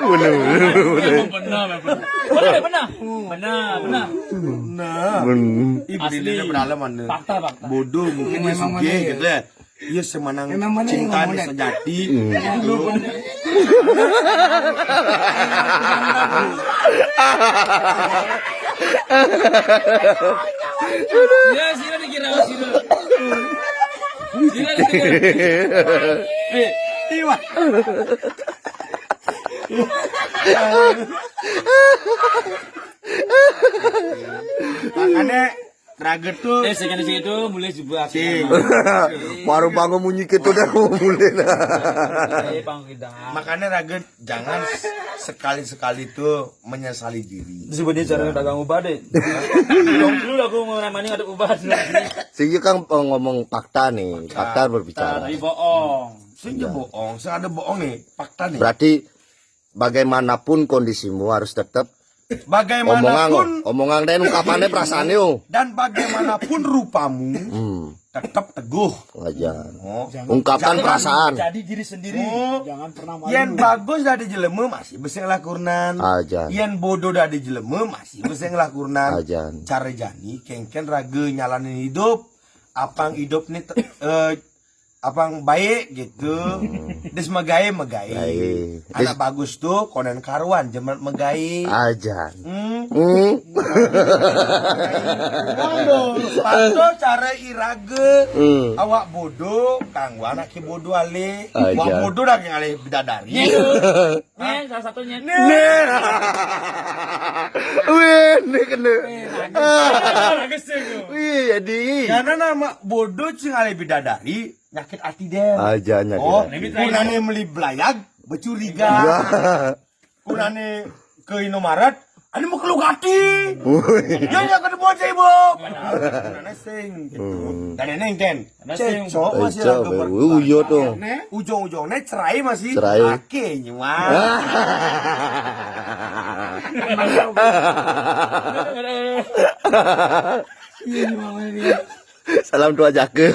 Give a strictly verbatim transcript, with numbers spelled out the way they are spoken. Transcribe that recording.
Bener, bener, bener. Bener, bener. Bener, bener. Bener. Nah, bener. Ibu Asli. Dina beralaman nih. Fakta, fakta. Bodoh mungkin dia sugih gitu ya. Iya, semanang cinta sejati. Hmm. Iya, sira dikira sira. Sira dikira. Eh, iya. Makanya raga tuh. Eh, sekian segitu mulai juga. Baru bangun munyi gitu dah mulai. Eh, Bang Ridha. Makanya raga jangan sekali-sekali tuh menyesali diri. Disebutnya cara dagang ubah deh. Dulu aku mau namanya ada ubah. Sehingga kan, eh, ngomong fakta nih, fakta berbicara. Tapi bohong. Sehingga bohong, sehingga ada bohong nih, fakta nih. Berarti bagaimanapun kondisimu harus tetap bagaimanapun omongan, omongan dan ungkapannya perasaan yo. Dan bagaimanapun rupamu, hmm, tetap teguh. Aja. Oh. Ungkapkan perasaan. Jadi diri sendiri. Oh. Jangan pernah malu. Yen bagus dari jelema masih bisa ngelakunan. Aja. Yen bodoh dari jelema masih bisa ngelakunan. Aja. Cara jani kengken raga nyalanin hidup. Apang hidup nih te- eh, apang baik gitu. Des megai megai. Baik. Anak bagus tuh konen karuan jemet megai. Aja. Hmm. Hmm. Sepatu cara iraga. Hmm. Awak bodoh, kanggo anak ki bodoh ale. Aja. Awak bodoh dah kang ale bidadari. Nih, salah satunya. Nih. Wih, ini kena. Bagus tuh. Wih, jadi. Karena nama bodoh cing ale bidadari, nyakit hati deh. Aja nyakit. Oh, hati. Kunane meli belayag, becuriga. Ya. Kunane ke Indomaret, Ini mau keluar hati. Ya, ya, kena buat saya, Bu. Nah, sing gitu. Dan ini, Den. Cecok masih. Cecok, ada ber- uyo tuh. Ujung-ujungnya cerai masih. Cerai. Oke, nyuan. Iya, nyuan ini. Salam tua jake.